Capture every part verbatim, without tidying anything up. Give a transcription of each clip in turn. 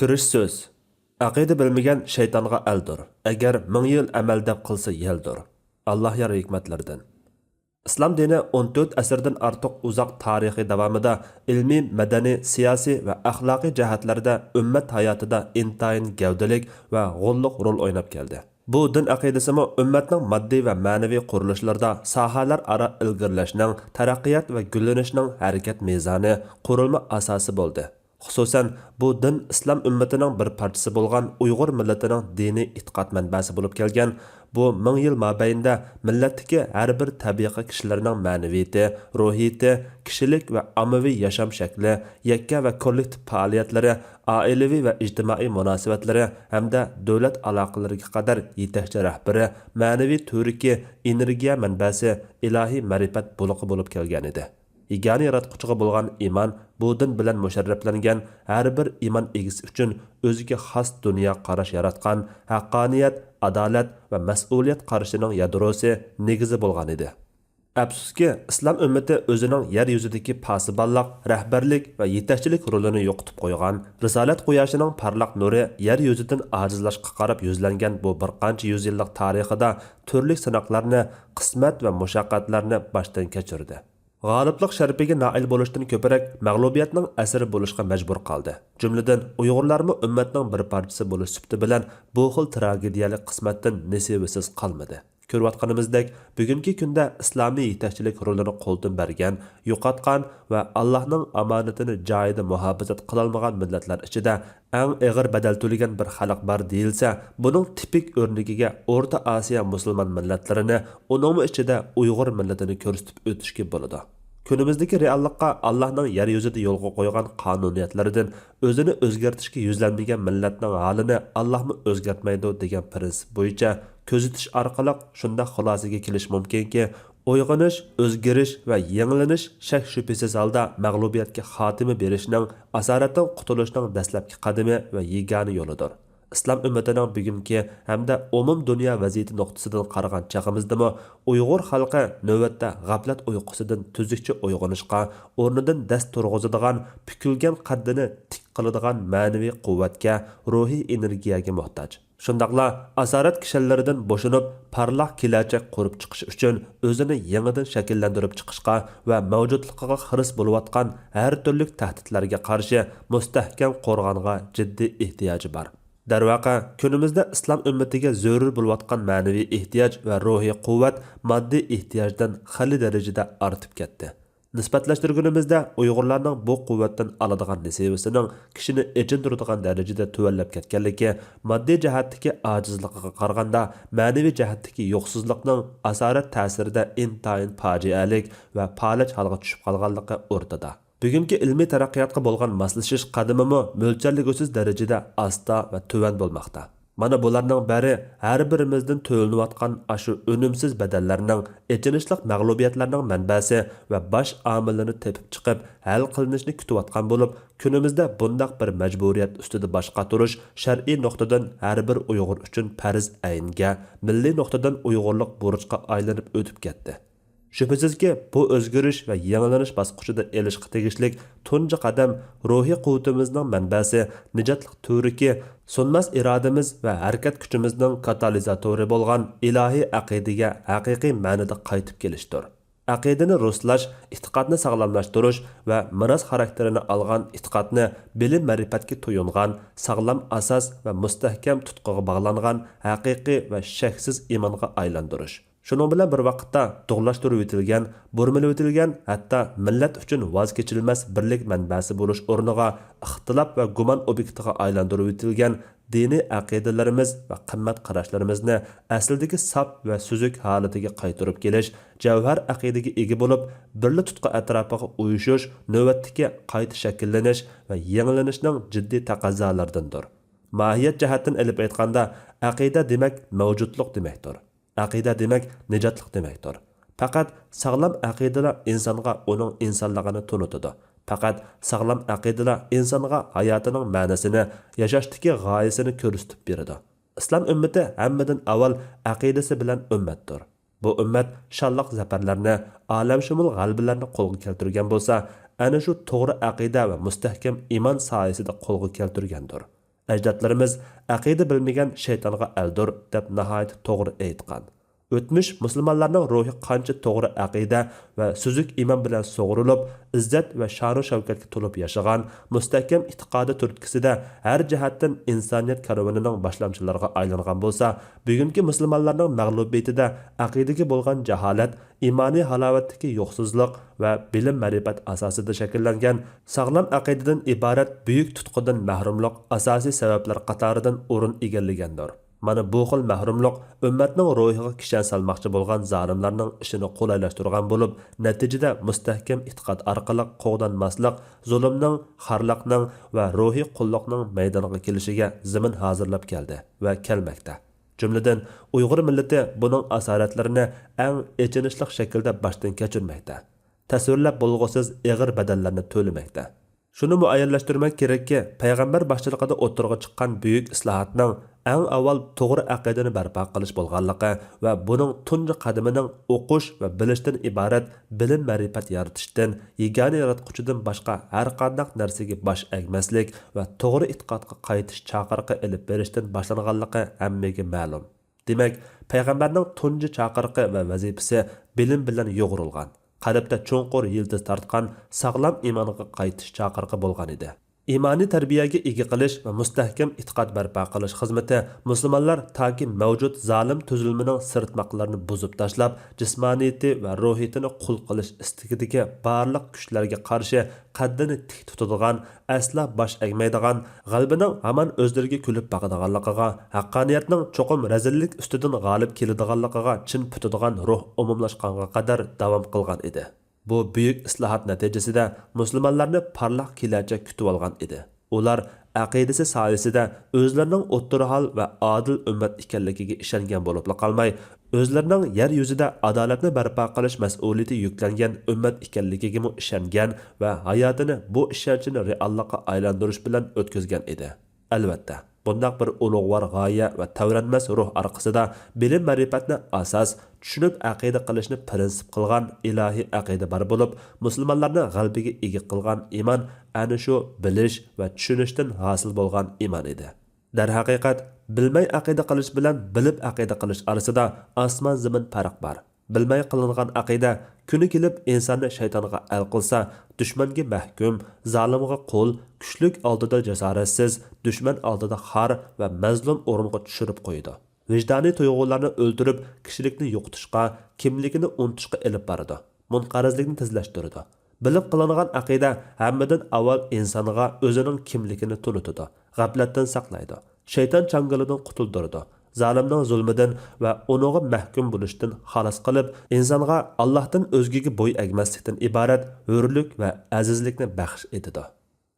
كىرىش سۆز. ئەقىدە بىلمىگەن شەيتانغا ئەلدۇر، ئەگەر مىڭ يىل ئەمەل دەپ قىلسا يەلدۇر. ئاللاھ يار ھېكمەتلىرىدىن. ئىسلام دىنى ئون تۆت ئەسىردىن ئارتۇق ئۇزاق تارىخى داۋامىدا ئىلمىي، مەدەنىي، سىياسىي ۋە ئەخلاقىي جەھەتلەردە ئۈممەت ھاياتىدا ئىنتايىن گەۋدىلىك ۋە غوللۇق رول ئويناپ كەلدى. بۇ دىن ئەقىدىسىمۇ ئۈممەتنىڭ ماددىي ۋە مەنىۋى قۇرۇلۇشلىرىدا ساھەلەر ئارا ئىلگىرىلەشنىڭ، تەرەققىيات ۋە گۈللىنىشنىڭ ھەرىكەت مىزانى، قۇرۇلما ئاساسى بولدى. خۇسۇسەن، بۇ دىن ئىسلام ئۈممىتىنىڭ بىر پارچىسى بولغان ئۇيغۇر مىللىتىنىڭ دىنىي ئېتىقاد مەنبەسى بولۇپ كەلگەن. بۇ مىڭ يىل مابەينىدە مىللەتتىكى ھەر بىر تەبىقە كىشىلىرىنىڭ مەنىۋىيىتى، روھىيىتى، كىشىلىك ۋە ئاممىۋى ياشام شەكلى، يەككە ۋە كوللېكتىپ پائالىيەتلىرى، ئائىلىۋى ۋە ئىجتىمائىي مۇناسىۋەتلىرى ھەمدە دۆلەت ئالاقىلىرىگە قەدەر يېتەكچى رەھبىرى، مەنىۋى تۈۋرۈكى، ئېنېرگىيە مەنبەسى، ئىلاھىي مەرىپەت بۇلىقى بولۇپ كەلگەنىدى. يېگانە ياراتقۇچىغا بولغان ئىمان، بۇ دىن بىلەن مۇشەررەپلەنگەن ھەر بىر ئىمان ئىگىسى ئۈچۈن ئۆزىگە خاس دۇنيا قاراش ياراتقان، ھەققانىيەت، ئادالەت ۋە مەسئۇلىيەت قارىشىنىڭ يادروسى، نېگىزى بولغانىدى. ئەپسۇسكى، ئىسلام ئۈممىتى ئۆزىنىڭ يەر يۈزىدىكى پاسىبانلىق، رەھبەرلىك ۋە يېتەكچىلىك رولىنى يوقىتىپ قويغان. رىسالەت قۇياشىنىڭ پارلاق نۇرى يەر يۈزىدىن ئاجىزلاشقا قاراپ يۈزلەنگەن بۇ بىر قانچە يۈز يىللىق تارىخىدا تۈرلۈك سىناقلارنى، قىسمەت ۋە مۇشەققەتلەرنى باشتىن كەچۈردى. غالىبلىق شەرىپىگە نائىل بولۇشتىن كۆپرەك مەغلۇبىيەتنىڭ ئەسىرى بولۇشقا مەجبۇر قالدى. جۈملىدىن، ئۇيغۇرلارمۇ ئۈممەتنىڭ بىر پارچىسى بولۇش سۈپىتى بىلەن بۇ خىل تراگېدىيەلىك قىسمەتتىن نېسىۋىسىز قالمىدى. كۆرۈۋاتقىنىمىزدەك، بۈگۈنكى كۈندە ئىسلامىي يېتەكچىلىك رولىنى قولدىن بەرگەن، يوقاتقان ۋە ئاللاھنىڭ ئامانىتىنى جايىدا مۇھاپىزەت قىلالمىغان مىللەتلەر ئىچىدە ئەڭ ئېغىر بەدەل تۆلىگەن بىر خەلق بار دېيىلسە، بۇنىڭ تىپىك ئۆرنىكىگە ئورتا ئاسىيا مۇسۇلمان مىللەتلىرىنى، ئۇنىڭمۇ ئىچىدە ئۇيغۇر مىللىتىنى كۆرسىتىپ ئۆتۈشكە بولىدۇ. كۈنىمىزدىكى رېئاللىققا ئاللاھنىڭ يەر يۈزىدە يولغا قويغان قانۇنىيەتلىرىدىن ئۆزىنى ئۆزگەرتىشكە يۈزلەنمىگەن مىللەتنىڭ ھالىنى ئاللاھمۇ ئۆزگەرتمەيدۇ دېگەن پىرىنسىپ بويىچە كۆزىتىش ئارقىلىق شۇنداق خۇلاسىگە كېلىش مۇمكىنكى، ئويغىنىش، ئۆزگىرىش ۋە يېڭىلىنىش شەك-شۈبھىسىز ھالدا مەغلۇبىيەتكە خاتىمە بېرىشنىڭ، ئاسارەتتىن قۇتۇلۇشنىڭ دەسلەپكى قەدىمى ۋە يېگانە يولىدۇر. ئىسلام ئۈممىتىنىڭ بۈگۈنكى ھەمدە ئومۇم دۇنيا ۋەزىيىتى نۇقتىسىدىن قارىغان چېغىمىزدىمۇ، ئۇيغۇر خەلقى نۆۋەتتە غەپلەت ئۇيقۇسىدىن تۈزۈكچە ئويغىنىشقا، ئورنىدىن دەس تۇرغۇزىدىغان، پۈكۈلگەن قەددىنى تىك قىلىدىغان مەنىۋى قۇۋۋەتكە، روھىي ئېنېرگىيەگە موھتاج. شۇنداقلا ئاسارەت كىشەنلىرىدىن بوشىنىپ، پارلاق كېلەچەك قۇرۇپ چىقىش ئۈچۈن ئۆزىنى يېڭىدىن شەكىللەندۈرۈپ چىقىشقا ۋە مەۋجۇتلۇقىغا خىرىس بولۇۋاتقان ھەر تۈرلۈك تەھدىتلەرگە قارشى مۇستەھكەم قورغانغا جىددىي ئېھتىياجى بار. دەرۋەقە، كۈنىمىزدە ئىسلام ئۈممىتىگە زۆرۈر بولۇۋاتقان مەنىۋى ئېھتىياج ۋە روھىي قۇۋۋەت ماددىي ئېھتىياجدىن خېلى دەرىجىدە ئارتىپ كەتتى. نىسبەتلەشتۈرگىنىمىزدە، ئۇيغۇرلارنىڭ بۇ قۇۋۋەتتىن ئالىدىغان نېسىۋىسىنىڭ كىشىنى ئېچىندۇرىدىغان دەرىجىدە تۆۋەنلەپ كەتكەنلىكى، ماددىي جەھەتتىكى ئاجىزلىقىغا قارىغاندا، مەنىۋى جەھەتتىكى يوقسۇزلۇقنىڭ ئاسارەت تەسىرىدە ئىنتايىن پاجىئەلىك ۋە پالەچ ھالغا چۈشۈپ قالغانلىقى ئورتىدا. بۈگۈنكى ئىلمىي تەرەققىياتقا بولغان ماسلىشىش قەدىمىمۇ مۆلچەرلىگۈسىز دەرىجىدە ئاستا ۋە تۆۋەن بولماقتا. مانا بۇلارنىڭ بەرى ھەر بىرىمىزدىن تۆلىنىۋاتقان ئاشۇ ئۈنۈمسىز بەدەللەرنىڭ، ئېچىنىشلىق مەغلۇبىيەتلەرنىڭ مەنبەسى ۋە باش ئامىللىرىنى تېپىپ چىقىپ ھەل قىلىنىشىنى كۈتۈۋاتقان بولۇپ، كۈنىمىزدە بۇنداق بىر مەجبۇرىيەت ئۈستىدە باش قاتۇرۇش شەرئىي نۇقتىدىن ھەر بىر ئۇيغۇر ئۈچۈن پەرز ئەينگە، مىللىي نۇقتىدىن ئۇيغۇرلۇق بۇرچقا ئايلىنىپ ئۆتۈپ كەتتى. شۈبھىسىزكى، بۇ ئۆزگىرىش ۋە يېڭىلىنىش باسقۇچىدا ئېلىشقا تېگىشلىك تۇنجى قەدەم روھىي قۇۋۋىتىمىزنىڭ مەنبەسى، نىجاتلىق تۈۋرۈكى، سۇنماس ئىرادىمىز ۋە ھەرىكەت كۈچىمىزنىڭ كاتالىزاتورى بولغان ئىلاھىي ئەقىدىگە ھەقىقىي مەنىدە قايتىپ كېلىشتۇر. ئەقىدىنى رۇسلاش، ئېتىقادنى ساغلاملاشتۇرۇش ۋە مىراس خاراكتېرىنى ئالغان ئېتىقادنى بىلىم-مەرىپەتكە تويۇنغان، ساغلام ئاساس ۋە مۇستەھكەم تۇتقىغا باغلانغان ھەقىقىي ۋە شەكسىز ئىمانغا ئايلاندۇرۇش. شۇنىڭ بىلەن بىر ۋاقىتتا، دۇغلاشتۇرۇۋېتىلگەن، بۇرمىلىۋېتىلگەن، ھەتتا مىللەت ئۈچۈن ۋاز كېچىلمەس بىرلىك مەنبەسى بولۇش ئورنىغا، ئىختىلاپ ۋە گۇمان ئوبيېكتىغا ئايلاندۇرۇۋېتىلگەن دىنىي ئەقىدىلىرىمىز ۋە قىممەت قاراشلىرىمىزنى ئەسلىدىكى ساپ ۋە سۈزۈك ھالىتىگە قايتۇرۇپ كېلىش، جەۋھەر ئەقىدىگە ئىگە بولۇپ، بىرلا تۇتقا ئەتراپىغا ئۇيۇشۇش نۆۋەتتىكى قايتا شەكىللىنىش ۋە يېڭىلىنىشنىڭ جىددىي تەقەززالىرىدىندۇر. ماھىيەت جەھەتتىن ئېلىپ ئېيتقاندا، ئەقىدە دېمەك مەۋجۇتلۇق دېمەكتۇر. ئەقىدە دېمەك نىجاتلىق دېمەكتۇر. پەقەت ساغلام ئەقىدىلا ئىنسانغا ئۇنىڭ ئىنسانلىقىنى تونۇتىدۇ. پەقەت ساغلام ئەقىدىلا ئىنسانغا ھاياتىنىڭ مەنىسىنى، ياشاشتىكى غايىسىنى كۆرسىتىپ بېرىدۇ. ئىسلام ئۈممىتى ھەممىدىن ئاۋۋال ئەقىدىسى بىلەن ئۈممەتتۇر. بۇ ئۈممەت شانلىق زەپەرلەرنى، ئالەمشۇمۇل غەلىبىلەرنى قولغا كەلتۈرگەن بولسا، ئەنە شۇ توغرا ئەقىدە ۋە مۇستەھكەم ئىمان سايىسىدە قولغا كەلتۈرگەندۇر. ئەجدادلىرىمىز «ئەقىدە بىلمىگەن شەيتانغا ئەلدۇر» دەپ ناھايىتى توغرا ئېيتقان. ئۆتمۈش مۇسۇلمانلارنىڭ روھى قانچە توغرا ئەقىدە ۋە سۈزۈك ئىمان بىلەن سۇغۇرۇلۇپ، ئىززەت ۋە شانۇ شەۋكەتكە تولۇپ ياشىغان، مۇستەھكەم ئېتىقادى تۈرتكىسىدە ھەر جەھەتتىن ئىنسانىيەت كارۋىنىنىڭ باشلامچىلىرىغا ئايلانغان بولسا، بۈگۈنكى مۇسۇلمانلارنىڭ مەغلۇبىيىتىدە ئەقىدىگە بولغان جاھالەت، ئىمانىي ھالاۋەتتىكى يوقسۇزلۇق ۋە بىلىم-مەرىپەت ئاساسىدا شەكىللەنگەن ساغلام ئەقىدىدىن ئىبارەت بۈيۈك تۇتقۇدىن مەھرۇملۇق ئاساسىي سەۋەبلەر قاتارىدىن ئورۇن ئىگىلىگەندۇر. مانا بۇ خىل مەھرۇملۇق ئۈممەتنىڭ روھىغا كىشەن سالماقچى بولغان زالىملارنىڭ ئىشىنى قولايلاشتۇرغان بولۇپ، نەتىجىدە مۇستەھكەم ئېتىقاد ئارقىلىق قوغدانماسلىق، زۇلۇمنىڭ، خارلىقنىڭ ۋە روھىي قۇللۇقنىڭ مەيدانغا كېلىشىگە زېمىن ھازىرلاپ كەلدى ۋە كەلمەكتە. جۈملىدىن، ئۇيغۇر مىللىتى بۇنىڭ ئاسارەتلىرىنى ئەڭ ئېچىنىشلىق شەكىلدە باشتىن كەچۈرمەكتە. تەسۋىرلەپ بولغۇسىز ئېغىر بەدەللەرنى تۆلىمەكتە. شۇنى مۇئەييەنلەشتۈرمەك كېرەككى، پەيغەمبەر باشچىلىقىدا ئوتتۇرىغا چىققان بۈيۈك ئىسلاھاتنىڭ ئەڭ ئاۋۋال توغرا ئەقىدىنى بەرپا قىلىش بولغانلىقى ۋە بۇنىڭ تۇنجى قەدىمىنىڭ ئوقۇش ۋە بىلىشتىن ئىبارەت بىلىم-مەرىپەت يارىتىشتىن، يېگانە ياراتقۇچىدىن باشقا ھەرقانداق نەرسىگە باش ئەگمەسلىك ۋە توغرا ئېتىقادقا قايتىش چاقىرىقى ئېلىپ بېرىشتىن باشلانغانلىقى ھەممىگە مەلۇم. دېمەك، پەيغەمبەرنىڭ تۇنجى چاقىرىقى ۋە ۋەزىپىسى بىلىم بىلەن يۇغۇرۇلغان، قەلبتە چوڭقۇر يىلتىز تارتقان ساغلام ئىمانغا قايتىش چاقىرىقى بولغان ئىدى. ئىمانىي تەربىيەگە ئىگە قىلىش ۋە مۇستەھكەم ئېتىقاد بەرپا قىلىش خىزمىتى مۇسۇلمانلار تاكى مەۋجۇت زالىم تۈزۈلمىنىڭ سىرتماقلىرىنى بۇزۇپ تاشلاپ، جىسمانىيىتى ۋە روھىيىتىنى قۇل قىلىش ئىستىكىدىكى بارلىق كۈچلەرگە قارشى قەددىنى تىك تۇتىدىغان، ئەسلا باش ئەگمەيدىغان، غەلىبىنىڭ ھامان ئۆزلىرىگە كۈلۈپ باقىدىغانلىقىغا، ھەققانىيەتنىڭ چوقۇم رەزىللىك ئۈستىدىن غالىب كېلىدىغانلىقىغا چىن پۈتىدىغان روھ ئومۇملاشقانغا قەدەر داۋام قىلغان ئىدى. بۇ بۈيۈك ئىسلاھات نەتىجىسىدە مۇسۇلمانلارنى پارلاق كېلەچەك كۈتۈۋالغان ئىدى. ئۇلار ئەقىدىسى سايىسىدە ئۆزلىرىنىڭ ئوتتۇرا ھال ۋە ئادىل ئۈممەت ئىكەنلىكىگە ئىشەنگەن بولۇپلا قالماي، ئۆزلىرىنىڭ يەر يۈزىدە ئادالەتنى بەرپا قىلىش مەسئۇلىيىتى يۈكلەنگەن ئۈممەت ئىكەنلىكىگىمۇ ئىشەنگەن ۋە ھاياتىنى بۇ ئىشەنچنى رېئاللىققا ئايلاندۇرۇش بىلەن ئۆتكۈزگەن ئىدى. ئەلۋەتتە، بۇنداق بىر ئۇلۇغۋار غايە ۋە تەۋرەنمەس روھ ئارقىسىدا بىلىم-مەرىپەتنى ئاساس، چۈشىنىپ ئەقىدە قىلىشنى پىرىنسىپ قىلغان ئىلاھىي ئەقىدە بار بولۇپ، مۇسۇلمانلارنى غەلىبىگە ئىگە قىلغان ئىمان ئەنە شۇ بىلىش ۋە چۈشىنىشتىن ھاسىل بولغان ئىمان ئىدى. دەرھەقىقەت، بىلمەي ئەقىدە قىلىش بىلەن بىلىپ ئەقىدە قىلىش ئارىسىدا ئاسمان-زېمىن پەرق بار. بىلمەي قىلىنغان ئەقىدە كۈنى كېلىپ ئىنساننى شەيتانغا ئەل قىلسا، دۈشمەنگە مەھكۇم، زالىمغا قۇل، كۈچلۈك ئالدىدا جاسارەتسىز، دۈشمەن ئالدىدا خار ۋە مەزلۇم ئورۇنغا چۈشۈرۈپ قويىدۇ. ۋىجدانىي تۇيغۇلارنى ئۆلتۈرۈپ، كىشىلىكنى يوقىتىشقا، كىملىكىنى ئۇنتۇشقا ئېلىپ بارىدۇ. مۇنقەرەزلىكنى تېزلەشتۈرىدۇ. بىلىپ قىلىنغان ئەقىدە ھەممىدىن ئاۋۋال ئىنسانغا ئۆزىنىڭ كىملىكىنى تونۇتىدۇ، غەپلەتتىن ساقلايدۇ، شەيتان چاڭگىلىدىن قۇتۇلدۇرىدۇ، زالىمنىڭ زۇلمىدىن ۋە ئۇنىڭغا مەھكۇم بولۇشتىن خالاس قىلىپ، ئىنسانغا ئاللاھتىن ئۆزگىگە بوي ئەگمەسلىكتىن ئىبارەت ھۆرلۈك ۋە ئەزىزلىكنى بەخش ئېتىدۇ.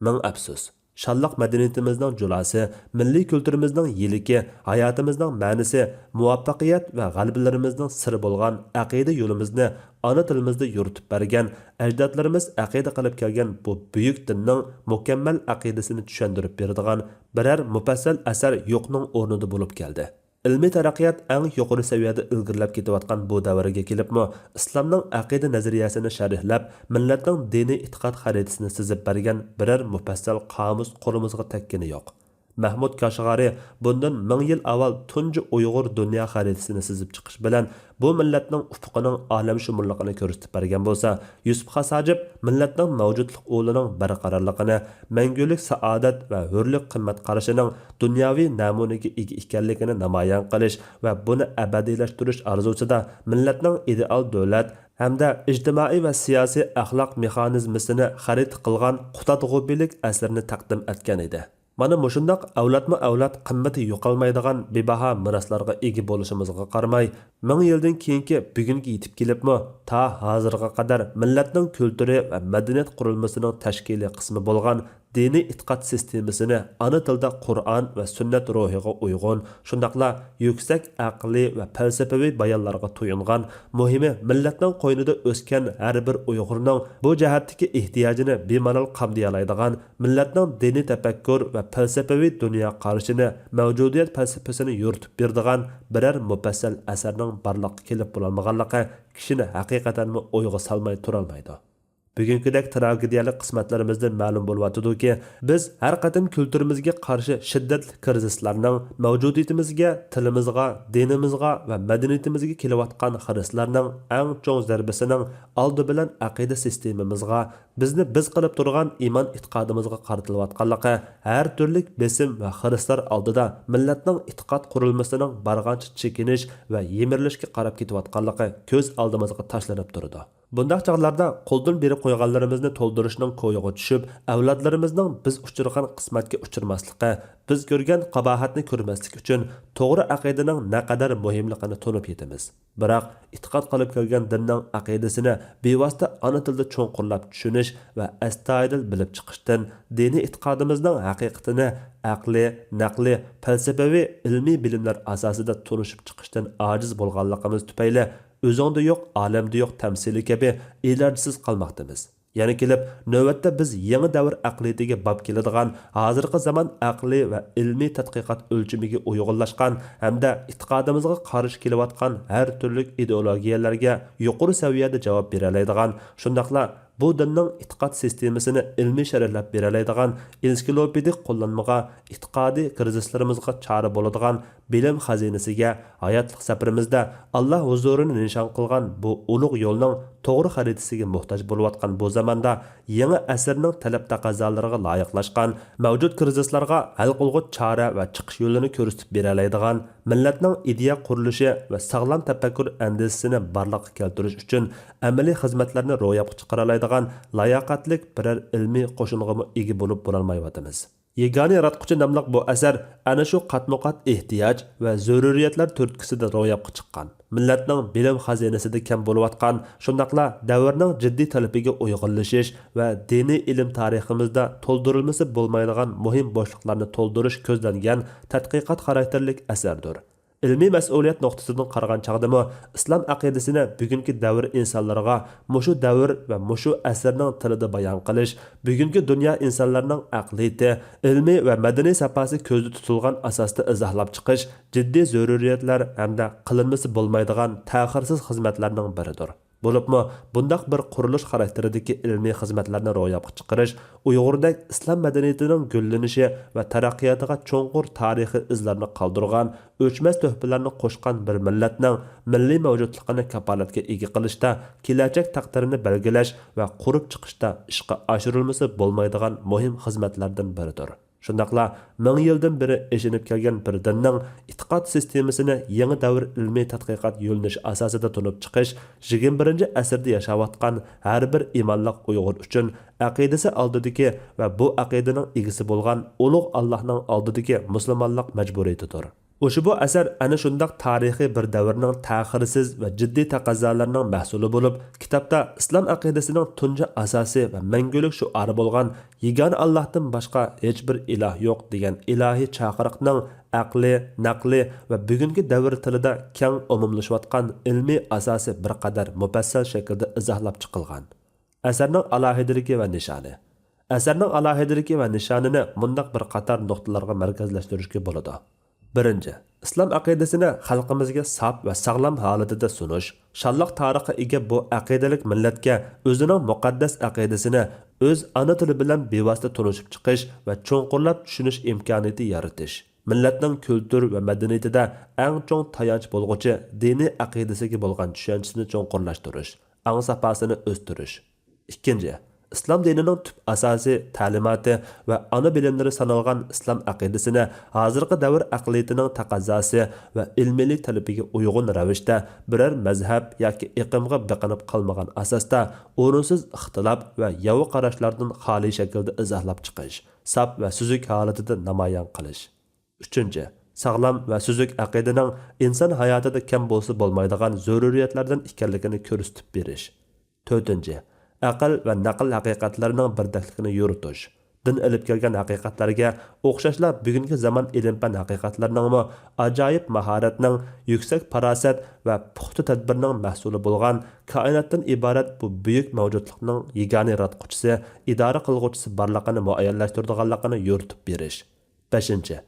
مىڭ ئەپسۇس! شانلىق مەدەنىيىتىمىزنىڭ جۇلاسى، مىللىي كۈلتۈرىمىزنىڭ يىلىكى، ھاياتىمىزنىڭ مەنىسى، مۇۋەپپەقىيەت ۋە غەلىبىلىرىمىزنىڭ سىرى بولغان ئەقىدە يولىمىزنى ئانا تىلىمىزدا يورۇتۇپ بەرگەن، ئەجدادلىرىمىز ئەقىدە قىلىپ كەلگەن بۇ بۈيۈك دىننىڭ مۇكەممەل ئەقىدىسىنى چۈشەندۈرۈپ بېرىدىغان بىرەر مۇپەسسەل ئەسەر يوقنىڭ ئورنىدا بولۇپ كەلدى. ئىلمىي تەرەققىيات ئەڭ يۇقىرى سەۋىيەدە ئىلگىرىلەپ كېتىۋاتقان بۇ دەۋرگە كېلىپمۇ، ئىسلامنىڭ ئەقىدە نەزەرىيەسىنى شەرھلەپ، مىللەتنىڭ دىنىي ئېتىقاد خەرىتىسىنى سىزىپ بەرگەن بىرەر مۇپەسسەل قامۇس قولىمىزغا تەگكىنى يوق. مەھمۇد كاشغارى بۇندىن مىڭ يىل ئاۋۋال تۇنجى ئۇيغۇر دۇنيا خەرىتىسىنى سىزىپ چىقىش بىلەن بۇ مىللەتنىڭ ئۇپۇقىنىڭ ئالەمشۇمۇللۇقىنى كۆرسىتىپ بەرگەن بولسا، يۈسۈپ خاس ھاجىپ مىللەتنىڭ مەۋجۇتلۇق ئۇلىنىڭ بەرقارارلىقىنى، مەڭگۈلۈك سائادەت ۋە ھۆرلۈك قىممەت قارىشىنىڭ دۇنياۋى نەمۇنىگە ئىگە ئىكەنلىكىنى نامايان قىلىش ۋە بۇنى ئەبەدىيلەشتۈرۈش ئارزۇسىدا مىللەتنىڭ ئىدېئال دۆلەت ھەمدە ئىجتىمائىي ۋە سىياسىي ئەخلاق مېخانىزمىسىنى خەرىتە قىلغان قۇتادغۇبىلىك ئەسىرىنى تەقدىم ئەتكەن ئىدى. مانا مۇشۇنداق ئەۋلادمۇ ئەۋلاد قىممىتى يوقالمايدىغان بىباھا مىراسلارغا ئىگە بولۇشىمىزغا قارىماي، مىڭ يىلدىن كېيىنكى بۈگۈنگە يېتىپ كېلىپمۇ، تا ھازىرغا قەدەر مىللەتنىڭ كۈلتۈرى ۋە مەدەنىيەت قۇرۇلمىسىنىڭ تەشكىلىي قىسمى بولغان دىنىي ئېتىقاد سىستېمىسىنى ئانا تىلدا قۇرئان ۋە سۈننەت روھىغا ئۇيغۇن، شۇنداقلا يۈكسەك ئەقلىي ۋە پەلسەپىۋى بايانلارغا تويۇنغان، مۇھىمى مىللەتنىڭ قوينىدا ئۆسكەن ھەر بىر ئۇيغۇرنىڭ بۇ جەھەتتىكى ئېھتىياجىنى بىمالال قامدىيالايدىغان، مىللەتنىڭ دىنىي تەپەككۇر ۋە پەلسەپىۋى دۇنيا قارىشىنى، مەۋجۇدىيەت پەلسەپىسىنى يورۇتۇپ بېرىدىغان بىرەر مۇپەسسەل ئەسەرنىڭ بارلىققا كېلىپ بولالمىغانلىقى كىشىنى ھەقىقەتەنمۇ ئويغا سالماي تۇرالمايدۇ. بۈگۈنكىدەك تراگېدىيەلىك قىسمەتلىرىمىزدىن مەلۇم بولۇۋاتىدۇكى، بىز ھەر قېتىم كۈلتۈرىمىزگە قارشى شىددەتلىك كىرىزىسلارنىڭ مەۋجۇدىيىتىمىزگە، تىلىمىزغا، دىنىمىزغا ۋە مەدەنىيىتىمىزگە كېلىۋاتقان خىرىسلارنىڭ ئەڭ چوڭ زەربىسىنىڭ ئالدى بىلەن ئەقىدە سىستېمىمىزغا، بىزنى بىز قىلىپ تۇرغان ئىمان ئېتىقادىمىزغا قارىتىلىۋاتقانلىقى، ھەر تۈرلۈك بېسىم ۋە خىرىسلار ئالدىدا مىللەتنىڭ ئېتىقاد قۇرۇلمىسىنىڭ بارغانچە چېكىنىش ۋە يىمىرىلىشكە قاراپ كېتىۋاتقانلىقى كۆز ئالدىمىزغا تاشلىنىپ تۇرىدۇ. بۇنداق چاغلاردا قولدىن بېرىپ قويغانلىرىمىزنى تولدۇرۇشنىڭ كويىغا چۈشۈپ، ئەۋلادلىرىمىزنىڭ بىز ئۇچرىغان قىسمەتكە ئۇچرىماسلىقى، بىز كۆرگەن قاباھەتنى كۆرمەسلىك ئۈچۈن توغرا ئەقىدىنىڭ نەقەدەر مۇھىملىقىنى تونۇپ يېتىمىز. بىراق، ئېتىقاد قىلىپ كەلگەن دىننىڭ ئەقىدىسىنى بىۋاسىتە ئانا تىلدا چوڭقۇرلاپ چۈشىنىش ۋە ئەستايىدىل بىلىپ چىقىشتىن، دىنىي ئېتىقادىمىزنىڭ ھەقىقىتىنى ئەقلىي، نەقلىي، پەلسەپىۋى، ئىلمىي بىلىملەر ئاساسىدا تونۇشۇپ چىقىشتىن ئاجىز بولغانلىقىمىز تۈپەيلى، ئۆزۈڭدە يوق، ئالەمدە يوق تەمسىلى كەبى ئىلاجسىز قالماقتىمىز. يەنە كېلىپ، نۆۋەتتە بىز يېڭى دەۋر ئەقلىيىتىگە باب كېلىدىغان، ھازىرقى زامان ئەقلىي ۋە ئىلمىي تەتقىقات ئۆلچىمىگە ئۇيغۇنلاشقان ھەمدە ئېتىقادىمىزغا قارشى كېلىۋاتقان ھەر تۈرلۈك ئىدېئولوگىيەلەرگە يۇقىرى سەۋىيەدە جاۋاب بېرەلەيدىغان، شۇنداقلا بۇ دىننىڭ ئېتىقاد سىستېمىسىنى ئىلمىي شەرھلەپ بېرەلەيدىغان ئېنسىكلوپېدىك قوللانمىغا، ئېتىقادىي كىرىزىسلىرىمىزغا چارە بولىدىغان بىلىم خەزىنىسىگە، ھاياتلىق سەپىرىمىزدە ئاللا ھۇزۇرىنى نىشان قىلغان بۇ ئۇلۇغ يولنىڭ توغرا خەرىتىسىگە موھتاج بولۇۋاتقان بۇ زاماندا، يېڭى ئەسىرنىڭ تەلەپ تەقەززالىرىغا لايىقلاشقان، مەۋجۇت كىرىزىسلارغا ھەل قىلغۇچ چارە ۋە چىقىش يولىنى كۆرسىتىپ بېرەلەيدىغان، مىللەتنىڭ ئىدىيە قۇرۇلۇشى ۋە ساغلام تەپەككۇر ئەندىزىسىنى بارلىققا كەلتۈرۈش ئۈچۈن ئەمەلىي خىزمەتلەرنى روياپقا چىقىرالايدىغان لاياقەتلىك بىرەر ئىلمىي قوشۇنغىمۇ ئىگە بولۇپ بولالمايۋاتىمىز. يېگانە ياراتقۇچى ناملىق بۇ ئەسەر ئەنە شۇ قاتمۇقات ئېھتىياج ۋە زۆرۈرىيەتلەر تۈرتكىسىدە روياپقا چىققان. مىللەتنىڭ بىلىم خەزىنىسىدە كەم بولۇۋاتقان، شۇنداقلا دەۋرنىڭ جىددىي تەلىپىگە ئۇيغۇنلىشىش ۋە دىنىي ئىلىم تارىخىمىزدا تولدۇرۇلمىسى بولمايدىغان مۇھىم بوشلۇقلارنى تولدۇرۇش كۆزلەنگەن تەتقىقات خاراكتېرلىك ئەسەردۇر. ئىلمىي مەسئۇلىيەت نۇقتىسىدىن قارىغان چاغدىمۇ، ئىسلام ئەقىدىسىنى بۈگۈنكى دەۋر ئىنسانلىرىغا مۇشۇ دەۋر ۋە مۇشۇ ئەسىرنىڭ تىلىدا بايان قىلىش، بۈگۈنكى دۇنيا ئىنسانلىرىنىڭ ئەقلىيىتى، ئىلمىي ۋە مەدەنىي ساپاسى كۆزدە تۇتۇلغان ئاساستا ئىزاھلاپ چىقىش جىددىي زۆرۈرىيەتلەر ھەمدە قىلىنمىسى بولمايدىغان تەخىرسىز خىزمەتلەرنىڭ بىرىدۇر. بولۇپمۇ بۇنداق بىر قۇرۇلۇش خاراكتېرىدىكى ئىلمىي خىزمەتلەرنى روياپقا چىقىرىش ئۇيغۇردەك ئىسلام مەدەنىيىتىنىڭ گۈللىنىشى ۋە تەرەققىياتىغا چوڭقۇر تارىخىي ئىزلارنى قالدۇرغان ئۆچمەس تۆھپىلەرنى قوشقان بىر مىللەتنىڭ مىللىي مەۋجۇتلۇقىنى كاپالەتكە ئىگە قىلىشتا، كېلەچەك تەقدىرىنى بەلگىلەش ۋە قۇرۇپ چىقىشتا ئىشقا ئاشۇرۇلمىسا بولمايدىغان مۇھىم خىزمەتلەردىن بىرىدۇر. شۇنداقلا مىڭ يىلدىن بېرى ئېشىنىپ كەلگەن بىر دىننىڭ ئېتىقاد سىستېمىسىنى يېڭى دەۋر ئىلمىي تەتقىقات يۆنىلىشى ئاساسىدا تونۇپ چىقىش، يىگىرمە بىرىنچى ئەسىردە ياشاۋاتقان ھەر بىر ئىمانلىق ئۇيغۇر ئۈچۈن ئەقىدىسى ئالدىدىكى ۋە بۇ ئەقىدىنىڭ ئىگىسى بولغان ئۇلۇغ ئاللاھنىڭ ئالدىدىكى مۇسۇلمانلىق مەجبۇرىيىتىدۇر. ئۇشبۇ ئەسەر ئەنە شۇنداق تارىخىي بىر دەۋرنىڭ تەخىرسىز ۋە جىددىي تەقەززالىرىنىڭ مەھسۇلى بولۇپ، كىتابتا ئىسلام ئەقىدىسىنىڭ تۇنجى ئاساسى ۋە مەڭگۈلۈك شوئارى بولغان «يېگانە ئاللاھتىن باشقا ھېچبىر ئىلاھ يوق» دېگەن ئىلاھىي چاقىرىقنىڭ ئەقلىي، نەقلىي ۋە بۈگۈنكى دەۋر تىلىدا كەڭ ئومۇملىشىۋاتقان ئىلمىي ئاساسى بىر قەدەر مۇپەسسەل شەكىلدە ئىزاھلاپ چىقىلغان. ئەسەرنىڭ ئالاھىدىلىكى ۋە نىشانى. ئەسەرنىڭ ئالاھىدىلىكى ۋە نىشانىنى مۇنداق بىر قاتار نۇقتىلارغا مەركەزلەشتۈرۈشكە بولىدۇ. بىرىنچى، ئىسلام ئەقىدىسىنى خەلقىمىزگە ساپ ۋە ساغلام ھالىتىدە سۇنۇش، شانلىق تارىخقا ئىگە بۇ ئەقىدىلىك مىللەتكە ئۆزىنىڭ مۇقەددەس ئەقىدىسىنى ئۆز ئانا تىلى بىلەن بىۋاسىتە تونۇشۇپ چىقىش ۋە چوڭقۇرلاپ چۈشىنىش ئىمكانىيىتى يارىتىش، مىللەتنىڭ كۈلتۈر ۋە مەدەنىيىتىدە ئەڭ چوڭ تايانچ بولغۇچى دىنىي ئەقىدىسىگە بولغان چۈشەنچىسىنى چوڭقۇرلاشتۇرۇش، ئاڭ ساپاسىنى ئۆستۈرۈش. ئىككىنچى، ئىسلام دىنىنىڭ تۈپ ئاساسى، تەلىماتى ۋە ئانا بىلىملىرى سانالغان ئىسلام ئەقىدىسىنى ھازىرقى دەۋر ئەقلىيىتىنىڭ تەقەززاسى ۋە ئىلمىيلىك تەلىپىگە ئۇيغۇن رەۋىشتە، بىرەر مەزھەپ ياكى ئېقىمغا بېقىنىپ قالمىغان ئاساستا، ئورۇنسىز ئىختىلاپ ۋە ياۋا قاراشلاردىن خالىي شەكىلدە ئىزاھلاپ چىقىش، ساپ ۋە سۈزۈك ھالىتىدە نامايان قىلىش. ئۈچىنچى، ساغلام ۋە سۈزۈك ئەقىدىنىڭ ئىنسان ھاياتىدا كەم بولسا بولمايدىغان زۆرۈرىيەتلەردىن ئىكەنلىكىنى كۆرسىتىپ بېرىش. تۆتىنچى، ئەقىل ۋە نەقىل ھەقىقەتلىرىنىڭ بىردەكلىكىنى يورۇتۇش. دىن ئېلىپ كەلگەن ھەقىقەتلەرگە ئوخشاشلا بۈگۈنكى زامان ئىلىم-پەن ھەقىقەتلىرىنىڭمۇ ئاجايىپ ماھارەتنىڭ، يۈكسەك پاراسەت ۋە پۇختا تەدبىرنىڭ مەھسۇلى بولغان كائىناتتىن ئىبارەت بۇ بۈيۈك مەۋجۇتلۇقنىڭ يېگانە ياراتقۇچىسى، ئىدارە قىلغۇچىسى بارلىقىنى مۇئەييەنلەشتۈرىدىغانلىقىنى يورۇتۇپ بېرىش. بەشىنچى،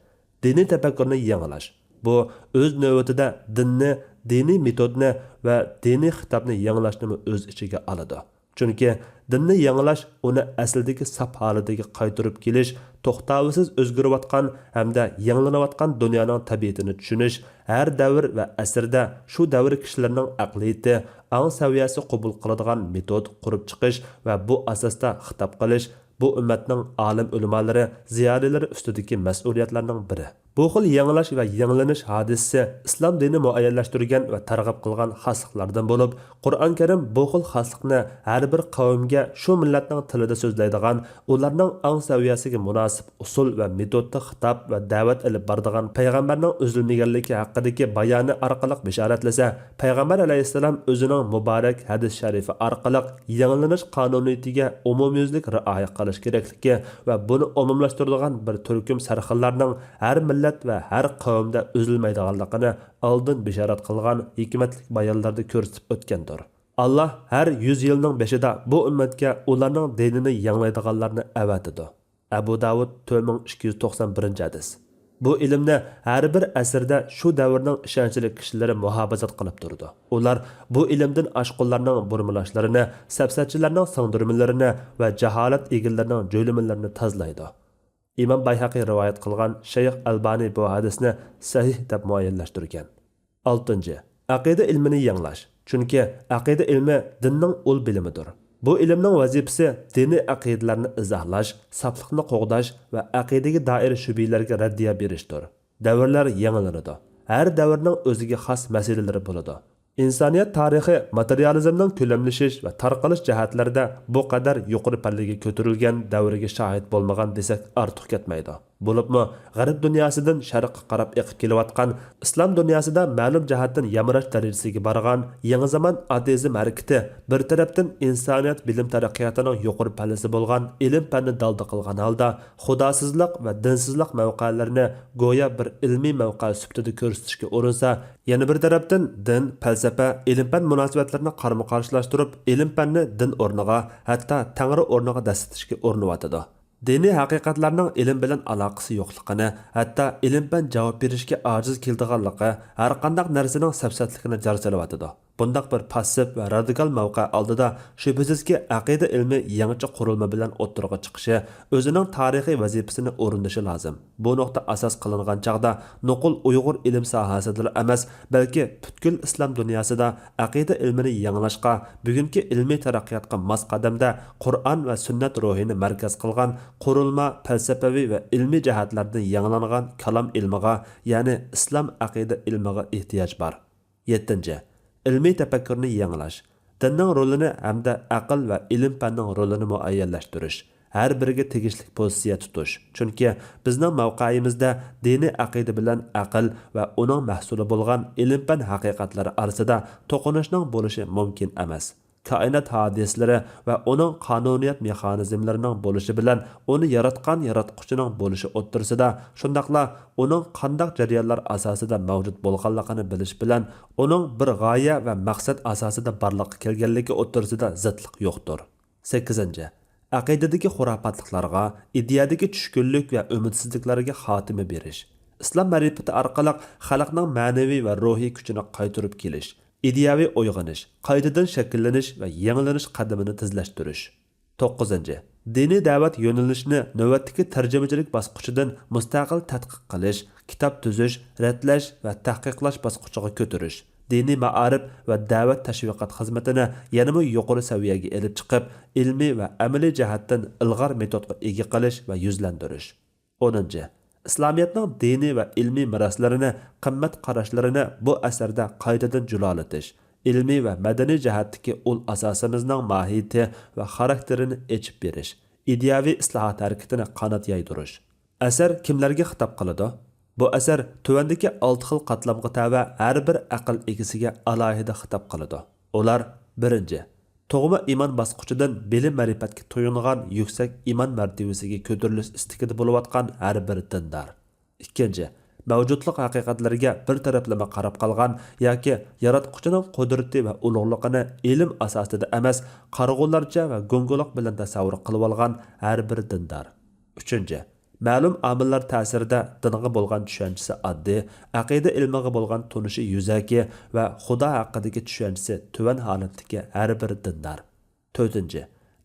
دىنىي تەپەككۇرنى يېڭىلاش. بۇ ئۆز نۆۋىتىدە دىننى، دىنىي مېتودنى ۋە دىنىي خىتابنى يېڭىلاشنىمۇ ئۆز ئىچىگە ئالىدۇ. چۈنكى دىننى يېڭىلاش، ئۇنى ئەسلىدىكى ساپ ھالىتىگە قايتۇرۇپ كېلىش، توختاۋسىز ئۆزگىرىۋاتقان ھەمدە يېڭىلىنىۋاتقان دۇنيانىڭ تەبىئىتىنى چۈشىنىش، ھەر دەۋر ۋە ئەسىردە شۇ دەۋر كىشىلىرىنىڭ ئەقلىيىتى، ئاڭ سەۋىيەسى قوبۇل قىلىدىغان مېتود قۇرۇپ چىقىش ۋە بۇ ئاساستا خىتاب قىلىش، بۇ ئۈممەتنىڭ ئالىم ئۆلىمالىرى، زىيالىيلىرى ئۈستىدىكى مەسئۇلىيەتلەرنىڭ بىرى. بۇ خىل يېڭىلاش ۋە يېڭىلىنىش ھادىسىسى ئىسلام دىنى مۇئەييەنلەشتۈرگەن ۋە تەرغىب قىلغان خاسلىقلاردىن بولۇپ، قۇرئان كەرىم بۇ خىل خاسلىقنى ھەر بىر قەۋمگە، شۇ مىللەتنىڭ تىلىدا سۆزلەيدىغان، ئۇلارنىڭ ئاڭ سەۋىيەسىگە مۇناسىپ ئۇسۇل ۋە مېتودتا خىتاب ۋە دەۋەت ئېلىپ بارىدىغان پەيغەمبەرنىڭ ئۈزۈلمىگەنلىكى ھەققىدىكى بايانى ئارقىلىق بېشارەتلىسە، پەيغەمبەر ئەلەيھىسسالام ئۆزىنىڭ مۇبارەك ھەدىس شەرىفى ئارقىلىق يېڭىلىنىش قانۇنىيىتىگە ئومۇميۈزلۈك رىئايە قىلىش كېرەكلىكى ۋە بۇنى ئومۇملاشتۇرىدىغان بىر تۈركۈم سەرخىللارنىڭ ھەر مىللەت ۋە ھەر قەۋمدە ئۈزۈلمەيدىغانلىقىنى ئالدىن بېشارەت قىلغان ھېكمەتلىك بايانلاردا كۆرسىتىپ ئۆتكەندۇر. ئاللا ھەر يۈز يىلنىڭ بېشىدا بۇ ئۈممەتكە ئۇلارنىڭ دىنىنى يېڭىلايدىغانلارنى ئەۋەتىدۇ. ئەبۇ داۋۇد، تۆت مىڭ ئىككى يۈز توقسان بىرىنچى ھەدىس. بۇ ئىلىمنى ھەر بىر ئەسىردە شۇ دەۋرنىڭ ئىشەنچلىك كىشىلىرى مۇھاپىزەت قىلىپ تۇرىدۇ. ئۇلار بۇ ئىلىمدىن ئاشقۇنلارنىڭ بۇرمىلاشلىرىنى، سەپسەتچىلەرنىڭ سىڭدۈرمىلىرىنى ۋە جاھالەت ئىگىلىرىنىڭ جۆيلۈمىلىرىنى تازىلايدۇ. ئىمام بايھەقى رىۋايەت قىلغان شەيخ ئەلبانى بۇ ھەدىسنى سەھىھ دەپ مۇئەييەنلەشتۈرگەن. ئالتىنچى، ئەقىدە ئىلمىنى يېڭىلاش. چۈنكى ئەقىدە ئىلمى دىننىڭ ئۇل بىلىمىدۇر. بۇ ئىلىمنىڭ ۋەزىپىسى دىنىي ئەقىدىلەرنى ئىزاھلاش، ساپلىقنى قوغداش ۋە ئەقىدىگە دائىر شۈبھىلەرگە رەددىيە بېرىشتۇر. دەۋرلەر يېڭىلىنىدۇ. ھەر دەۋرنىڭ ئۆزىگە خاس مەسىلىلىرى بولىدۇ. ئىنسانىيەت تارىخى ماتېرىيالىزمنىڭ كۆلەملىشىش ۋە تارقىلىش جەھەتلىرىدە بۇ قەدەر يۇقىرى پەللىگە كۆتۈرۈلگەن دەۋرگە شاھىت بولمىغان دېسەك ئارتۇق كەتمەيدۇ. بولۇپمۇ غەرب دۇنياسىدىن شەرققە قاراپ ئېقىپ كېلىۋاتقان، ئىسلام دۇنياسىدا مەلۇم جەھەتتىن يامراش دەرىجىسىگە بارغان يېڭى زامان ئاتېئىزم ھەرىكىتى بىر تەرەپتىن ئىنسانىيەت بىلىم تەرەققىياتىنىڭ يۇقىرى پەللىسى بولغان ئىلىم-پەننى دالدا قىلغان ھالدا، خۇداسىزلىق ۋە دىنسىزلىق مەۋقەلىرىنى گويا بىر ئىلمىي مەۋقە سۈپىتىدە كۆرسىتىشكە ئۇرۇنسا، يەنە بىر تەرەپتىن دىن، پەلسەپە، ئىلىم-پەن مۇناسىۋەتلىرىنى قارىمۇقارشىلاشتۇرۇپ، ئىلىم-پەننى دىن ئورنىغا، ھەتتا تەڭرى ئورنىغا دەسسىتىشكە ئۇرۇنۇۋاتىدۇ. دىنىي ھەقىقەتلەرنىڭ ئىلىم بىلەن ئالاقىسى يوقلۇقىنى، ھەتتا ئىلىم-پەن جاۋاب بېرىشكە ئاجىز كېلىدىغانلىقى ھەرقانداق نەرسىنىڭ سەپسەتلىكىنى جار سېلىۋاتىدۇ. بۇنداق بىر پاسسىپ ۋە رادىكال مەۋقە ئالدىدا، شۈبھىسىزكى، ئەقىدە ئىلمى يېڭىچە قۇرۇلما بىلەن ئوتتۇرىغا چىقىشى، ئۆزىنىڭ تارىخىي ۋەزىپىسىنى ئورۇندىشى لازىم. بۇ نۇقتا ئاساس قىلىنغان چاغدا، نوقۇل ئۇيغۇر ئىلىم ساھەسىدىلا ئەمەس، بەلكى پۈتكۈل ئىسلام دۇنياسىدا ئەقىدە ئىلمىنى يېڭىلاشقا، بۈگۈنكى ئىلمىي تەرەققىياتقا ماس قەدەمدە قۇرئان ۋە سۈننەت روھىنى مەركەز قىلغان قۇرۇلما، پەلسەپىۋى ۋە ئىلمىي جەھەتلەردىن يېڭىلانغان كالام ئىلمىغا، يەنى ئىسلام ئەقىدە ئىلمىغا ئېھتىياج بار. يەتتىنچى، ئىلمىي تەپەككۇرنى يېڭىلاش. دىننىڭ رولىنى ھەمدە ئەقىل ۋە ئىلىم-پەننىڭ رولىنى مۇئەييەنلەشتۈرۈش، ھەر بىرىگە تېگىشلىك پوزىتسىيە تۇتۇش. چۈنكى بىزنىڭ مەۋقەيىمىزدە دىنىي ئەقىدە بىلەن ئەقىل ۋە ئۇنىڭ مەھسۇلى بولغان ئىلىم-پەن ھەقىقەتلىرى ئارىسىدا توقۇنۇشنىڭ بولۇشى مۇمكىن ئەمەس. كائىنات ھادىسىلىرى ۋە ئۇنىڭ قانۇنىيەت مېخانىزملىرىنىڭ بولۇشى بىلەن ئۇنى ياراتقان ياراتقۇچىنىڭ بولۇشى ئوتتۇرىسىدا، شۇنداقلا ئۇنىڭ قانداق جەريانلار ئاساسىدا مەۋجۇت بولغانلىقىنى بىلىش بىلەن ئۇنىڭ بىر غايە ۋە مەقسەت ئاساسىدا بارلىققا كەلگەنلىكى ئوتتۇرىسىدا زىتلىق يوقتۇر. سەككىزىنچى، ئەقىدىدىكى خۇراپاتلىقلارغا، ئىدىيەدىكى چۈشكۈنلۈك ۋە ئۈمىدسىزلىكلەرگە خاتىمە بېرىش. ئىسلام مەرىپىتى ئارقىلىق خەلقنىڭ مەنىۋى ۋە روھىي كۈچىنى قايتۇرۇپ كېلىش، ئىدىيەۋى ئويغىنىش، قايتىدىن شەكىللىنىش ۋە يېڭىلىنىش قەدىمىنى تېزلەشتۈرۈش. توققۇزىنچى، دىنىي دەۋەت يۆنىلىشىنى نۆۋەتتىكى تەرجىمىچىلىك باسقۇچىدىن مۇستەقىل تەتقىق قىلىش، كىتاب تۈزۈش، رەتلەش ۋە تەھقىقلاش باسقۇچىغا كۆتۈرۈش، دىنىي مائارىپ ۋە دەۋەت تەشۋىقات خىزمىتىنى يەنىمۇ يۇقىرى سەۋىيەگە ئېلىپ چىقىپ، ئىلمىي ۋە ئەمەلىي جەھەتتىن ئىلغار مېتودقا ئىگە قىلىش ۋە يۈزلەندۈرۈش. ئونىنچى، ئىسلامىيەتنىڭ دىنىي ۋە ئىلمىي مىراسلىرىنى، قىممەت قاراشلىرىنى بۇ ئەسەردە قايتىدىن جۇلالىتىش، ئىلمىي ۋە مەدەنىي جەھەتتىكى ئۇل ئاساسىمىزنىڭ ماھىيىتى ۋە خاراكتېرىنى ئېچىپ بېرىش، ئىدىيەۋى ئىسلاھات ھەرىكىتىنى قانات يايدۇرۇش. ئەسەر كىملەرگە خىتاب قىلىدۇ؟ بۇ ئەسەر تۆۋەندىكى ئالتە خىل قاتلامغا تەۋە ھەر بىر ئەقىل ئىگىسىگە ئالاھىدە خىتاب قىلىدۇ. ئۇلار، بىرىنچى، تۇغما ئىمان باسقۇچىدىن بىلىم مەرىپەتكە تويۇنغان يۈكسەك ئىمان مەرتىۋىسىگە كۆتۈرۈلۈش ئىستىكىدە بولۇۋاتقان ھەر بىر دىندار. ئىككىنچى، مەۋجۇتلۇق ھەقىقەتلىرىگە بىر تەرەپلىمە قاراپ قالغان ياكى ياراتقۇچىنىڭ قۇدرىتى ۋە ئۇلۇغلۇقىنى ئىلىم ئاساسىدا ئەمەس، قارىغۇلارچە ۋە گۇڭگىلىق بىلەن تەسەۋۋۇر قىلىۋالغان ھەر بىر دىندار. ئۈچىنچى، مەلۇم ئامىللار تەسىرىدە دىنغا بولغان چۈشەنچىسى ئاددىي، ئەقىدە ئىلمىغا بولغان تونۇشى يۈزەكى ۋە خۇدا ھەققىدىكى چۈشەنچىسى تۆۋەن ھالەتتىكى ھەر بىر دىندار. تۆتىنچى،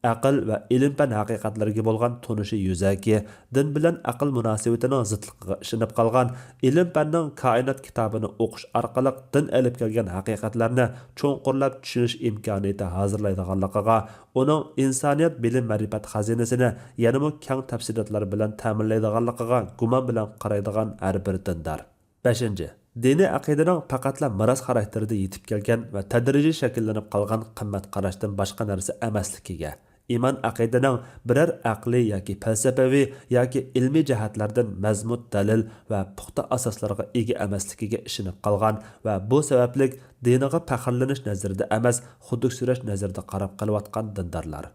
ئەقىل ۋە ئىلىم-پەن ھەقىقەتلىرىگە بولغان تونۇشى يۈزەكى، دىن بىلەن ئەقىل مۇناسىۋىتىنىڭ زىتلىقىغا ئىشىنىپ قالغان، ئىلىم-پەننىڭ كائىنات كىتابىنى ئوقۇش ئارقىلىق دىن ئېلىپ كەلگەن ھەقىقەتلەرنى چوڭقۇرلاپ چۈشىنىش ئىمكانىيىتى ھازىرلايدىغانلىقىغا، ئۇنىڭ ئىنسانىيەت بىلىم-مەرىپەت خەزىنىسىنى يەنىمۇ كەڭ تەپسىلاتلار بىلەن تەمىنلەيدىغانلىقىغا گۇمان بىلەن قارايدىغان ھەر بىر دىندار. بەشىنچى، دىنىي ئەقىدىنىڭ پەقەتلا مىراس خاراكتېرىدە يېتىپ كەلگەن ۋە تەدرىجىي شەكىللىنىپ قالغان قىممەت قاراشتىن باشقا نەرسە ئەمەسلىكىگە، ئىمان ئەقىدىنىڭ بىرەر ئەقلىي ياكى پەلسەپىۋى ياكى ئىلمىي جەھەتلەردىن مەزمۇت دەلىل ۋە پۇختا ئاساسلارغا ئىگە ئەمەسلىكىگە ئىشىنىپ قالغان ۋە بۇ سەۋەبلىك دىنىغا پەخىرلىنىش نەزىرىدە ئەمەس، خۇدۈكسىرەش نەزىرىدە قاراپ قېلىۋاتقان دىندارلار.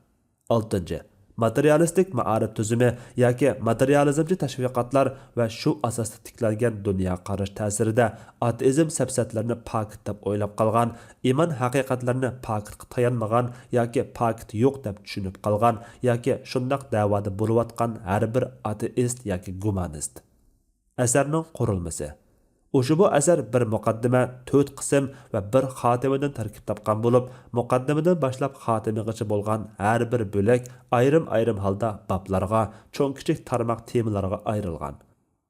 ئالتىنچى، ماتېرىيالىستىك مائارىپ تۈزۈمى ياكى ماتېرىيالىزمچى تەشۋىقاتلار ۋە شۇ ئاساستا تىكلەنگەن دۇنيا قاراش تەسىرىدە ئاتېئىزم سەپسەتىلىرىنى پاكىت دەپ ئويلاپ قالغان، ئىمان ھەقىقەتلىرىنى پاكىتقا تايانمىغان ياكى پاكىت يوق دەپ چۈشىنىپ قالغان ياكى شۇنداق دەۋادا بولۇۋاتقان ھەر بىر ئاتېئىست ياكى گۇمانىست. ئەسەرنىڭ قۇرۇلمىسى. ئۇشبۇ ئەسەر بىر مۇقەددىمە، تۆت قىسىم ۋە بىر خاتىمىدىن تەركىب تاپقان بولۇپ، مۇقەددىمىدىن باشلاپ خاتىمىغىچە بولغان ھەر بىر بۆلەك ئايرىم-ئايرىم ھالدا بابلارغا، چوڭ-كىچىك تارماق تېمىلارغا ئايرىلغان.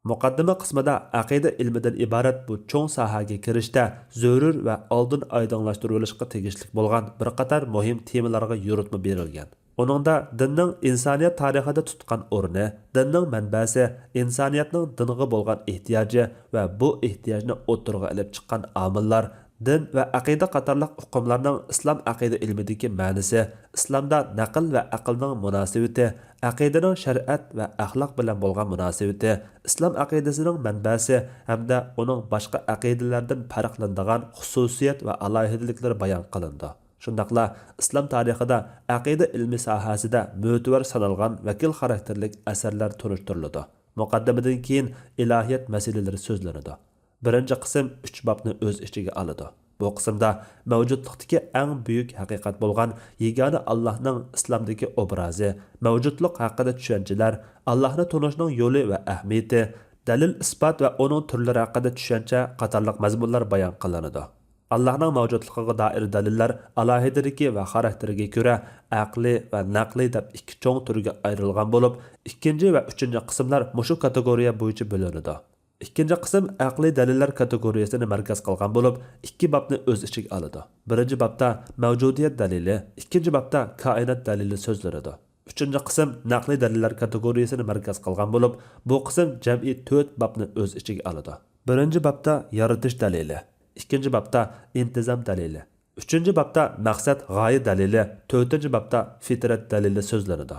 مۇقەددىمە قىسمىدا ئەقىدە ئىلمىدىن ئىبارەت بۇ چوڭ ساھەگە كىرىشتە زۆرۈر ۋە ئالدىن ئايدىڭلاشتۇرۇۋېلىشقا تېگىشلىك بولغان بىر قاتار مۇھىم تېمىلارغا يورۇتما بېرىلگەن. ئۇنىڭدا دىننىڭ ئىنسانىيەت تارىخىدا تۇتقان ئورنى، دىننىڭ مەنبەسى، ئىنسانىيەتنىڭ دىنغا بولغان ئېھتىياجى ۋە بۇ ئېھتىياجنى ئوتتۇرىغا ئېلىپ چىققان ئامىللار، دىن ۋە ئەقىدە قاتارلىق ئۇقۇملارنىڭ ئىسلام ئەقىدە ئىلمىدىكى مەنىسى، ئىسلامدا نەقىل ۋە ئەقىلنىڭ مۇناسىۋىتى، ئەقىدىنىڭ شەرىئەت ۋە ئەخلاق بىلەن بولغان مۇناسىۋىتى، ئىسلام ئەقىدىسىنىڭ مەنبەسى ھەمدە ئۇنىڭ باشقا ئەقىدىلەردىن پەرقلىنىدىغان خۇسۇسىيەت ۋە ئالاھىدىلىكلىرى بايان قىلىنىدۇ. شۇنداقلا ئىسلام تارىخىدا ئەقىدە ئىلمى ساھەسىدە مۆتىۋەر سانالغان ۋەكىل خاراكتېرلىك ئەسەرلەر تونۇشتۇرۇلىدۇ. مۇقەددىمىدىن كېيىن ئىلاھىيەت مەسىلىلىرى سۆزلىنىدۇ. بىرىنچى قىسىم ئۈچ بابنى ئۆز ئىچىگە ئالىدۇ. بۇ قىسىمدا مەۋجۇتلۇقتىكى ئەڭ بۈيۈك ھەقىقەت بولغان يېگانە ئاللاھنىڭ ئىسلامدىكى ئوبرازى، مەۋجۇتلۇق ھەققىدە چۈشەنچىلەر، ئاللاھنى تونۇشنىڭ يولى ۋە ئەھمىيىتى، دەلىل-ئىسپات ۋە ئۇنىڭ تۈرلىرى ھەققىدە چۈشەنچە قاتارلىق مەزمۇنلار بايان قىلىنىدۇ. ئاللاھنىڭ مەۋجۇتلۇقىغا دائىر دەلىللەر ئالاھىدىلىكى ۋە خاراكتېرىگە كۆرە ئەقلىي ۋە نەقلىي دەپ ئىككى چوڭ تۈرگە ئايرىلغان بولۇپ، ئىككىنچى ۋە ئۈچىنچى قىسىملار مۇشۇ كاتېگورىيە بويىچە بۆلۈنىدۇ. ئىككىنچى قىسىم ئەقلىي دەلىللەر كاتېگورىيەسىنى مەركەز قىلغان بولۇپ، ئىككى بابنى ئۆز ئىچىگە ئالىدۇ. بىرىنچى بابتا مەۋجۇدىيەت دەلىلى، ئىككىنچى بابتا كائىنات دەلىلى سۆزلىنىدۇ. ئۈچىنچى قىسىم نەقلىي دەلىللەر كاتېگورىيەسىنى مەركەز قىلغان بولۇپ، بۇ قىسىم جەمئىي تۆت بابنى ئۆز ئىچىگە ئالىدۇ. بىرىنچى بابتا يارىتىش دەلىلى، ئىككىنچى بابتا ئىنتىزام دەلىلى، ئۈچىنچى بابتا مەقسەت غايە دەلىلى، تۆتىنچى بابتا فىترەت دەلىلى سۆزلىنىدۇ.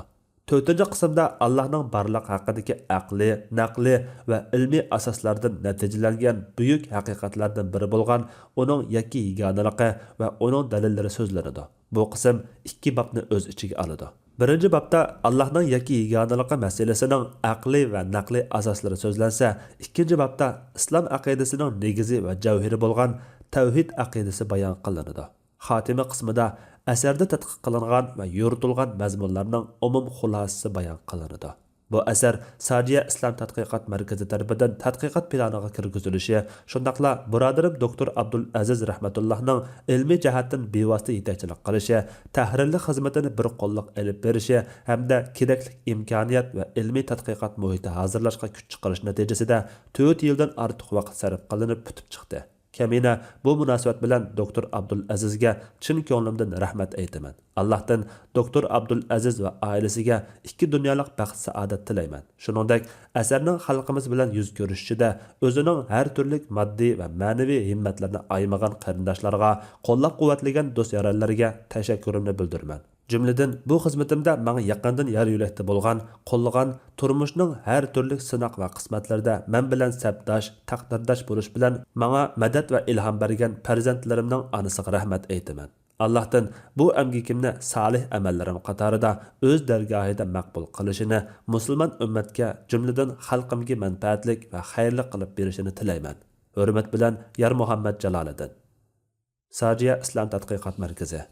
تۆتىنچى قىسىمدا ئاللاھنىڭ بارلىقى ھەققىدىكى ئەقلىي، نەقلىي ۋە ئىلمىي ئاساسلاردىن نەتىجىلەنگەن بۈيۈك ھەقىقەتلەردىن بىرى بولغان ئۇنىڭ يەككە يېگانىلىقى ۋە ئۇنىڭ دەلىللىرى سۆزلىنىدۇ. بۇ قىسىم ئىككى بابنى ئۆز ئىچىگە ئالىدۇ. بىرىنچى بابتا ئاللاھنىڭ يەككە يېگانىلىقى مەسىلىسىنىڭ ئەقلىي ۋە نەقلىي ئاساسلىرى سۆزلەنسە، ئىككىنچى بابتا ئىسلام ئەقىدىسىنىڭ نېگىزى ۋە جەۋھىرى بولغان تەۋھىد ئەقىدىسى بايان قىلىنىدۇ. خاتىمە قىسمىدا ئەسەردە تەتقىق قىلىنغان ۋە يورۇتۇلغان مەزمۇنلارنىڭ ئومۇم خۇلاسىسى بايان قىلىنىدۇ. بۇ ئەسەر ساجىيە ئىسلام تەتقىقات مەركىزى تەرىپىدىن تەتقىقات پىلانىغا كىرگۈزۈلۈشى، شۇنداقلا بۇرادىرىم دوكتور ئابدۇلئەزىز رەھمەتۇللاھنىڭ ئىلمىي جەھەتتىن بىۋاسىتە يېتەكچىلىك قىلىشى، تەھرىرلىك خىزمىتىنى بىر قوللۇق ئېلىپ بېرىشى ھەمدە كېرەكلىك ئىمكانىيەت ۋە ئىلمىي تەتقىقات مۇھىتى ھازىرلاشقا كۈچ چىقىرىش نەتىجىسىدە تۆت يىلدىن ئارتۇق ۋاقىت سەرپ قىلىنىپ پۈتۈپ چىقتى. كەمىنە بۇ مۇناسىۋەت بىلەن دوكتور ئابدۇلئەزىزگە چىن كۆڭلۈمدىن رەھمەت ئېيتىمەن. ئاللاھتىن دوكتور ئابدۇلئەزىز ۋە ئائىلىسىگە ئىككى دۇنيالىق بەخت-سائادەت تىلەيمەن. شۇنىڭدەك ئەسەرنىڭ خەلقىمىز بىلەن يۈز كۆرۈشۈشىدە ئۆزىنىڭ ھەر تۈرلۈك ماددىي ۋە مەنىۋى ھىممەتلىرىنى ئايىمىغان قېرىنداشلارغا، قوللاپ-قۇۋۋەتلىگەن دوست-يارەنلەرگە تەشەككۈرۈمنى بىلدۈرىمەن. جۈملىدىن بۇ خىزمىتىمدە ماڭا يېقىندىن يار-يۆلەكتە بولغان، قوللىغان، تۇرمۇشنىڭ ھەر تۈرلۈك سىناق ۋە قىسمەتلىرىدە مەن بىلەن سەپداش، تەقدىرداش بولۇش بىلەن ماڭا مەدەت ۋە ئىلھام بەرگەن پەرزەنتلىرىمنىڭ ئانىسىغا رەھمەت ئېيتىمەن. ئاللاھتىن بۇ ئەمگىكىمنى سالىھ ئەمەللىرىم قاتارىدا ئۆز دەرگاھىدا مەقبۇل قىلىشىنى، مۇسۇلمان ئۈممەتكە، جۈملىدىن خەلقىمگە مەنپەئەتلىك ۋە خەيرلىك قىلىپ بېرىشىنى تىلەيمەن. ھۆرمەت بىلەن، يارمۇھەممەت جالالىدىن. ساجىيە ئىسلام تەتقىقات مەركىزى.